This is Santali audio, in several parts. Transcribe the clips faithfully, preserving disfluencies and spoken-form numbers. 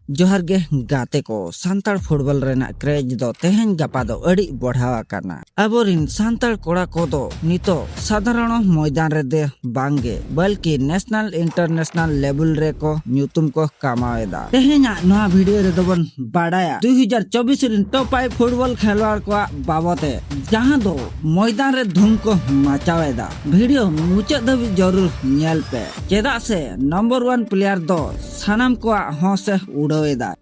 ᱡᱚᱦᱟᱨ ᱜᱮ ᱜᱟᱛᱮ ᱠᱚ, ᱥᱟᱱᱛᱟᱲ ᱯᱷᱩᱴᱵᱚᱞ ᱨᱮᱱᱟᱜ ᱠᱨᱮᱡᱽ ᱫᱚ ᱛᱮᱦᱮᱧ ᱜᱟᱯᱟ ᱫᱚ ᱟᱹᱰᱤ ᱵᱚᱲᱦᱟᱣ ᱟᱠᱟᱱᱟ᱾ ᱟᱵᱚᱨᱤᱱ ᱥᱟᱱᱛᱟᱲ ᱠᱚᱲᱟ ᱠᱚᱫᱚ ᱱᱤᱛᱚᱜ ᱥᱟᱫᱷᱟᱨᱚᱱ ᱢᱚᱭᱫᱟᱱ ᱨᱮᱫᱚ ᱵᱟᱝᱜᱮ, ᱵᱚᱞᱠᱤ ᱱᱮᱥᱱᱟᱞ ᱤᱱᱴᱟᱨᱱᱮᱥᱱᱟᱞ ᱞᱮᱵᱮᱞ ᱨᱮᱠᱚ ᱧᱩᱛᱩᱢ ᱠᱚ ᱠᱟᱢᱟᱣ ᱮᱫᱟ᱾ ᱛᱮᱦᱮᱧᱟᱜ ᱱᱚᱣᱟ ᱵᱷᱤᱰᱤᱭᱳ ᱨᱮᱫᱚ ᱵᱚᱱ ᱵᱟᱰᱟᱭᱟ ᱫᱩᱭ ᱦᱟᱡᱟᱨ ᱪᱚᱵᱵᱤᱥ ᱨᱤᱱ ᱴᱚᱯ ᱯᱷᱟᱭᱤᱵᱷ ᱯᱷᱩᱴᱵᱚᱞ ᱠᱷᱮᱞᱣᱟᱲ ᱠᱚᱣᱟᱜ ᱵᱟᱵᱚᱛ ᱮ, ᱡᱟᱦᱟᱸ ᱫᱚ ᱢᱚᱭᱫᱟᱱ ᱨᱮ ᱫᱷᱩᱢ ᱠᱚ ᱢᱟᱪᱟᱣ ᱮᱫᱟ᱾ ᱵᱷᱤᱰᱤᱭᱳ ᱢᱩᱪᱟᱹᱫ ᱫᱷᱟᱹᱵᱤᱡ ᱡᱚᱨᱩᱨ ᱧᱮᱞ ᱯᱮ, ᱪᱮᱫᱟᱜ ᱥᱮ ᱱᱚᱢᱵᱚᱨ ᱚᱣᱟᱱ ᱯᱞᱮᱭᱟᱨ ᱫᱚ ᱥᱟᱱᱟᱢ ᱠᱚᱣᱟᱜ ᱦᱚᱸᱥ ᱮ ᱩᱰᱟᱹᱣ ᱮᱫᱟ᱾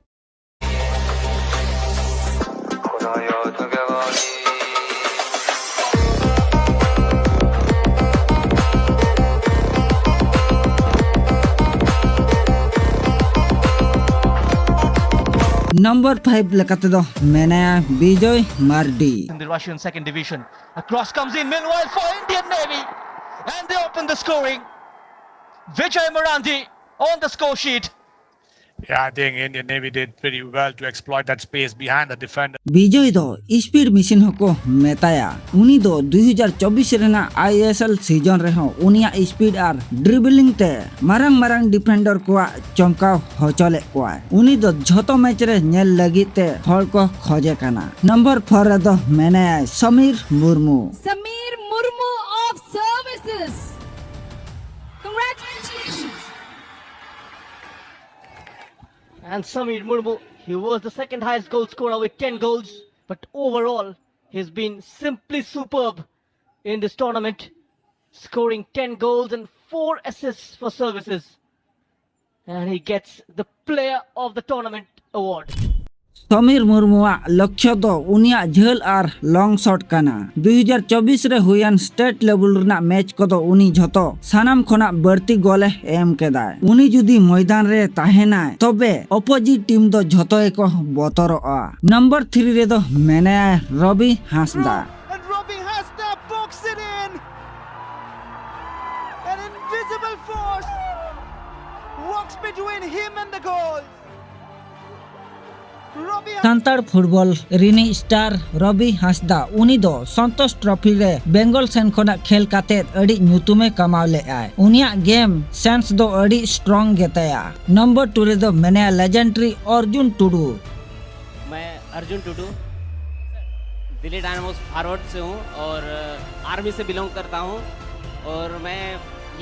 ᱱᱚᱢᱵᱚᱨ ᱯᱷᱟᱭᱤᱵᱷ ᱞᱮᱠᱟᱛᱮᱫᱚ ᱢᱮᱱᱟᱭᱟ Bijoy Mardi. In the Russian second division. A cross comes in meanwhile for Indian Navy. And they open the scoring. Vijay Marandi on the score sheet. Yeah, I think Indian Navy did pretty well to exploit that space behind the defender. Bijoy ᱫᱚ ᱥᱯᱤᱰ ᱢᱮᱥᱤᱱ ᱦᱚᱸᱠᱚ ᱢᱮᱛᱟᱭᱟ᱾ ᱩᱱᱤ ᱫᱚ ᱫᱩᱭ ᱦᱟᱡᱟᱨ ᱪᱚᱵᱵᱤᱥ ᱨᱮᱱᱟᱜ ᱟᱭ ᱮᱥ ᱮᱞ ᱥᱤᱡᱚᱱ ᱨᱮᱦᱚᱸ ᱩᱱᱤᱭᱟᱜ ᱥᱯᱤᱰ ᱟᱨ ᱰᱨᱤᱵᱞᱤᱝ ᱛᱮ ᱢᱟᱨᱟᱝ ᱢᱟᱨᱟᱝ ᱰᱤᱯᱷᱮᱱᱰᱟᱨ ᱠᱚᱣᱟᱜ ᱪᱚᱢᱠᱟᱣ ᱦᱚᱪᱚ ᱞᱮᱫ ᱠᱚᱣᱟᱭ᱾ ᱩᱱᱤ ᱫᱚ ᱡᱷᱚᱛᱚ ᱢᱮᱪ ᱨᱮ ᱧᱮᱞ ᱞᱟᱹᱜᱤᱫ ᱛᱮ ᱦᱚᱲ ᱠᱚ ᱠᱷᱚᱡᱮ ᱠᱟᱱᱟ᱾ ᱱᱚᱢᱵᱚᱨ ᱯᱷᱳᱨ ᱨᱮᱫᱚ ᱢᱮᱱᱟᱭᱟ Samir Murmu. Sameer Murmu of Services. Congratulations. And Sameer Murmu, he was the second highest goal scorer with ten goals, but overall, he's been simply superb in this tournament, scoring ten goals and four assists for Services. And he gets the Player of the Tournament award. Samir ᱢᱩᱨᱢᱩᱣᱟᱜ ᱞᱚᱠᱠᱷᱚ ᱫᱚ ᱩᱱᱤᱭᱟᱜ ᱡᱷᱟᱹᱞ ᱟᱨ ᱞᱚᱝ ᱥᱚᱴ ᱠᱟᱱᱟ᱾ ᱫᱩᱭ ᱦᱟᱡᱟᱨ ᱪᱚᱵᱵᱤᱥ ᱨᱮ ᱦᱩᱭᱮᱱ ᱥᱴᱮᱴ ᱞᱮᱵᱮᱞ ᱨᱮᱱᱟᱜ ᱢᱮᱪ ᱠᱚᱫᱚ ᱩᱱᱤ ᱡᱷᱚᱛᱚ ᱥᱟᱱᱟᱢ ᱠᱷᱚᱱᱟᱜ ᱵᱟᱹᱲᱛᱤ ᱜᱳᱞ ᱮ ᱮᱢ ᱠᱮᱫᱟᱭ᱾ ᱩᱱᱤ ᱡᱩᱫᱤ ᱢᱚᱭᱫᱟᱱ ᱨᱮ ᱛᱟᱦᱮᱱᱟᱭ, ᱛᱚᱵᱮ ᱚᱯᱳᱡᱤᱴ ᱴᱤᱢ ᱫᱚ ᱡᱷᱚᱛᱚ ᱜᱮᱠᱚ ᱵᱚᱛᱚᱨᱚᱜᱼᱟ᱾ ᱱᱚᱢᱵᱚᱨ ᱛᱷᱨᱤ ᱨᱮᱫᱚ ᱢᱮᱱᱟᱭᱟ ᱨᱚᱵᱤ ᱦᱟᱸᱥᱫᱟ᱾ And Robbie Hasna books it in. An invisible force walks between him and the goal. Santal football ᱨᱤᱱᱤᱡ ᱥᱴᱟᱨ ᱨᱚᱵᱤ ᱦᱟᱸᱥᱫᱟ, ᱩᱱᱤ ᱫᱚ ᱥᱚᱱᱛᱳᱥ ᱴᱨᱚᱯᱷᱤ ᱨᱮ ᱵᱮᱝᱜᱚᱞ ᱥᱮᱱ ᱠᱷᱚᱱᱟᱜ ᱠᱷᱮᱞ ᱠᱟᱛᱮᱫ ᱟᱹᱰᱤ ᱧᱩᱛᱩᱢᱮ ᱠᱟᱢᱟᱣ ᱞᱮᱫᱼᱟᱭ᱾ ᱩᱱᱤᱭᱟᱜ ᱜᱮᱢ ᱥᱮᱱᱥ ᱫᱚ ᱟᱹᱰᱤ ᱥᱴᱨᱚᱝ ᱜᱮᱛᱟᱭᱟ᱾ ᱱᱚᱢᱵᱚᱨ ᱴᱩ ᱨᱮᱫᱚ ᱢᱮᱱᱟᱭᱟ ᱞᱮᱡᱮᱱᱰᱟᱨᱤ ᱚᱨᱡᱩᱱ ᱴᱩᱰᱩ᱾ मैं अर्जुन टुडू, दिल्ली डायनामोस फॉरवर्ड से हूँ और आर्मी से बिलोंग करता हूँ। और मैं,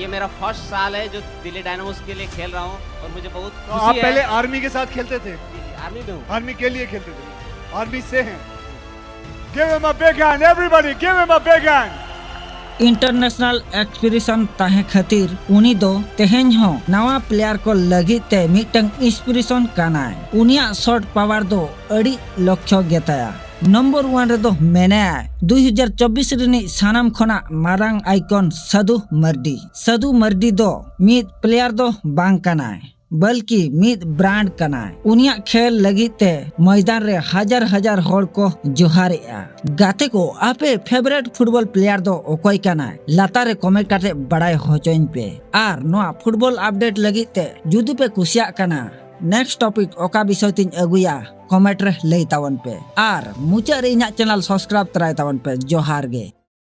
ये मेरा फर्स्ट साल है जो दिल्ली डायनामोस के लिए खेल रहा हूँ और मुझे बहुत तो आप खुशी पहले है। आर्मी के साथ खेलते थे? आर्मी में हूँ। आर्मी के लिए खेलते थे, आर्मी से हैं। Give him a big hand, everybody, give him a big hand. International expression ᱛᱟᱦᱮᱸ ᱠᱷᱟᱹᱛᱤᱨ ᱩᱱᱤ ᱫᱚ ᱛᱮᱦᱮᱧ ᱦᱚᱸ ᱱᱟᱣᱟ ᱯᱞᱮᱭᱟᱨ ᱠᱚ ᱞᱟᱹᱜᱤᱫ ᱛᱮ ᱢᱤᱫᱴᱟᱝ ᱤᱱᱥᱯᱤᱨᱮᱥᱚᱱ ᱠᱟᱱᱟᱭ᱾ ᱩᱱᱤᱭᱟᱜ ᱥᱚᱴ ᱯᱟᱣᱟᱨ ᱫᱚ ᱟᱹᱰᱤ ᱞᱚᱠᱠᱷᱚ ᱜᱮᱛᱟᱭᱟ᱾ ᱱᱚᱢᱵᱚᱨ ᱚᱣᱟᱱ ᱨᱮᱫᱚ ᱢᱮᱱᱟᱭᱟ ᱫᱩᱭ ᱦᱟᱡᱟᱨ ᱪᱚᱵᱵᱤᱥ ᱨᱤᱱᱤᱡ ᱥᱟᱱᱟᱢ ᱠᱷᱚᱱᱟᱜ ᱢᱟᱨᱟᱝ ᱟᱭᱠᱚᱱ ᱥᱟᱹᱫᱷᱩ ᱢᱟᱨᱰᱤ᱾ ᱥᱟᱹᱫᱷᱩ ᱢᱟᱨᱰᱤ ᱫᱚ ᱢᱤᱫ ᱯᱞᱮᱭᱟᱨ ᱫᱚ ᱵᱟᱝ ᱠᱟᱱᱟᱭ, ᱵᱚᱞᱠᱤ ᱢᱤᱫ ᱵᱨᱟᱱᱰ ᱠᱟᱱᱟᱭ᱾ ᱩᱱᱤᱭᱟᱜ ᱠᱷᱮᱞ ᱞᱟᱹᱜᱤᱫ ᱛᱮ ᱢᱚᱭᱫᱟᱱ ᱨᱮ ᱦᱟᱡᱟᱨ ᱦᱟᱡᱟᱨ ᱦᱚᱲ ᱠᱚ ᱡᱚᱦᱟᱨᱮᱜᱼᱟ᱾ ᱜᱟᱛᱮ ᱠᱚ, ᱟᱯᱮ ᱯᱷᱮᱵᱟᱨᱮᱴ ᱯᱷᱩᱴᱵᱚᱞ ᱯᱞᱮᱭᱟᱨ ᱫᱚ ᱚᱠᱚᱭ ᱠᱟᱱᱟᱭ? ᱞᱟᱛᱟᱨ ᱨᱮ ᱠᱚᱢᱮᱱᱴ ᱠᱟᱛᱮ ᱵᱟᱲᱟᱭ ᱦᱚᱪᱚᱧ ᱯᱮ᱾ ᱟᱨ ᱱᱚᱣᱟ ᱯᱷᱩᱴᱵᱚᱞ ᱟᱯᱰᱮᱴ ᱞᱟᱹᱜᱤᱫ ᱛᱮ ᱡᱩᱫᱤ ᱯᱮ ᱠᱩᱥᱤᱭᱟᱜ ᱠᱟᱱᱟ, ᱱᱮᱠᱥᱴ ᱴᱚᱯᱤᱠ ᱚᱠᱟ ᱵᱤᱥᱚᱭ ᱛᱤᱧ ᱟᱹᱜᱩᱭᱟ, ᱠᱚᱢᱮᱱᱴ ᱨᱮ ᱞᱟᱹᱭ ᱛᱟᱵᱚᱱ ᱯᱮ᱾ ᱟᱨ ᱢᱩᱪᱟᱹᱫ ᱨᱮ ᱤᱧᱟᱹᱜ ᱪᱮᱱᱮᱞ ᱥᱟᱵᱥᱠᱨᱟᱭᱤᱵ ᱛᱚᱨᱟᱭ ᱛᱟᱵᱚᱱ ᱯᱮ᱾ ᱡᱚᱦᱟᱨ ᱜᱮ᱾